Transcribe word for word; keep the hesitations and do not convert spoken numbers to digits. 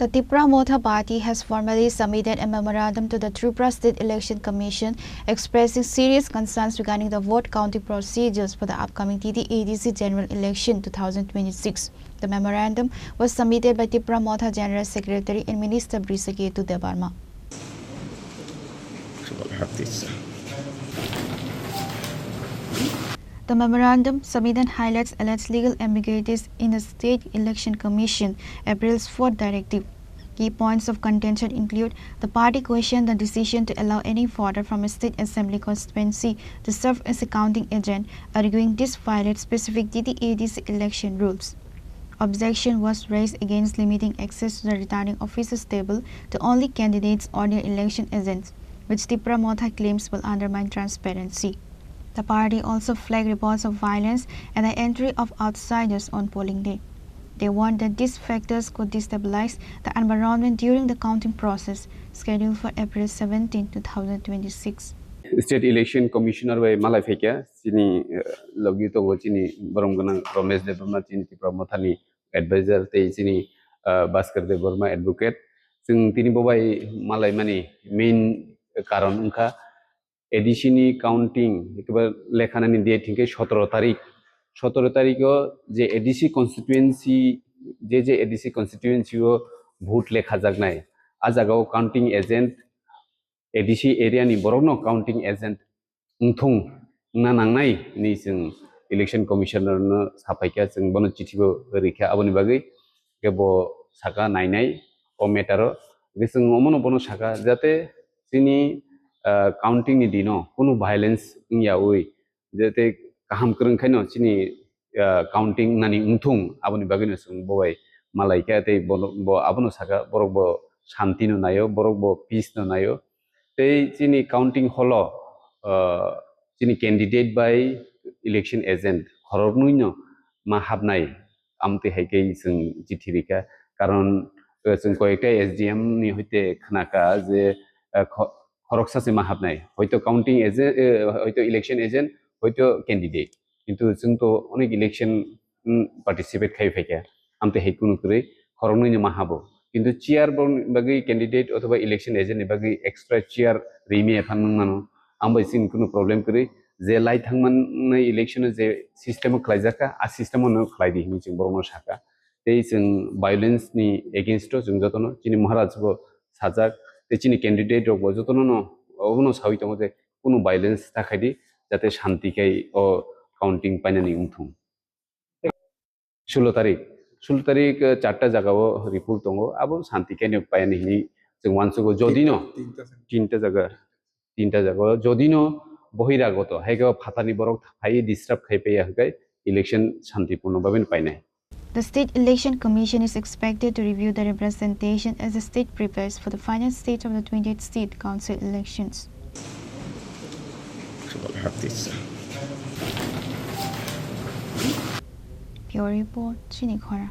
The Tipra Motha Party has formally submitted a memorandum to the Tripura State Election Commission expressing serious concerns regarding the vote counting procedures for the upcoming T T A D C general election two thousand twenty-six. The memorandum was submitted by Tipra Motha General Secretary and Minister Brishaketu Debbarma. The memorandum submitted highlights alleged legal ambiguities in the State Election Commission April's fourth directive. Key points of contention include the party questioned the decision to allow any voter from a state assembly constituency to serve as a counting agent, arguing this violates specific T T A D C election rules. Objection was raised against limiting access to the returning officer's table to only candidates or their election agents, which Tipra Motha claims will undermine transparency. The party also flagged reports of violence and the entry of outsiders on polling day. They warned that these factors could destabilize the environment during the counting process, scheduled for April seventeen, two thousand twenty-six. State Election Commissioner bai malai phaikha chini, eh, logi tongo chini borom gwnang Ramesh Debbarma, chini Tipra Mothani advisor, tei chini, eh, Bhaskar Debbarma advocate. Chwng tini bo bai malai mani main karon wngkha A D C ni counting, ekebar lekhanani date hinkhe sotoro tarik. Sotoro tarikho je A D C constituency, je je A D C constituency o vote lekhajaknai, a jagao counting agent, A D C area ni borokno counting agent wngthung wngna nangnai hinwi chwng Election Commissioner no saphaikha, chwng bono chithi bo rikha. Aboni bagwi khe bo saka nainai o matter o. Hwnkhe chwng omono bono saka jate chini, ah, counting ni dino kunu violence wngyaui, jate kaham kwrwng khaino chini, ah, counting nani wngthung, aboni bagwino chwng bo bai malaikha tei bono, bo abono saka borok bo shanti no naio, borok bo peace no naio. Tei chini counting hall o, ah, chini candidate bai election agent khoroknwi no ma hapnai, amtwi hai khe chwng chithi rikha. Karon, eh, chwng koyekta S D M ni hoite khnakha je, eh, kho-, khoroksa se ma hapnai. Hoito counting agent, eh, hoito election agent, hoito candidate. Kintu chwng to onek election, mm, participate khai phaikha. Amtwi hai kunu kwrwi khoroknwi no ma habo. Kintu chair bo bagwi candidate othoba election agent ni bagwi extra chair rimi ephan nang mano. Ang bai chini kunu problem kwrwi. Je lai thangmani election o je system o khlaijakha, a system o no khlai di hinwi chwng borokno sakha. Tei chwng violence ni against o chwng jotono chini Maharaj bo sajak, tei chini candidate rok bo jotono no obono sawi tongo je kunu violence ta khai di, jate shanti khai o counting painani wngthung. Sulo tarik, sulo tarik, eh, charta jagao report tongo, abo shanti khe no painani hinwi chwng uansugo. Jodi no tinta, tinta jaga, tinta jaga, jodi no bohiragoto, hai khe phatani borok phai disturb khai paiya hwnkhe election shantipurno bhabe painai. The State Election Commission is expected to review the representation as the state prepares for the final stage of the twenty-eight state council elections. Bureau Report, Chini Khorang.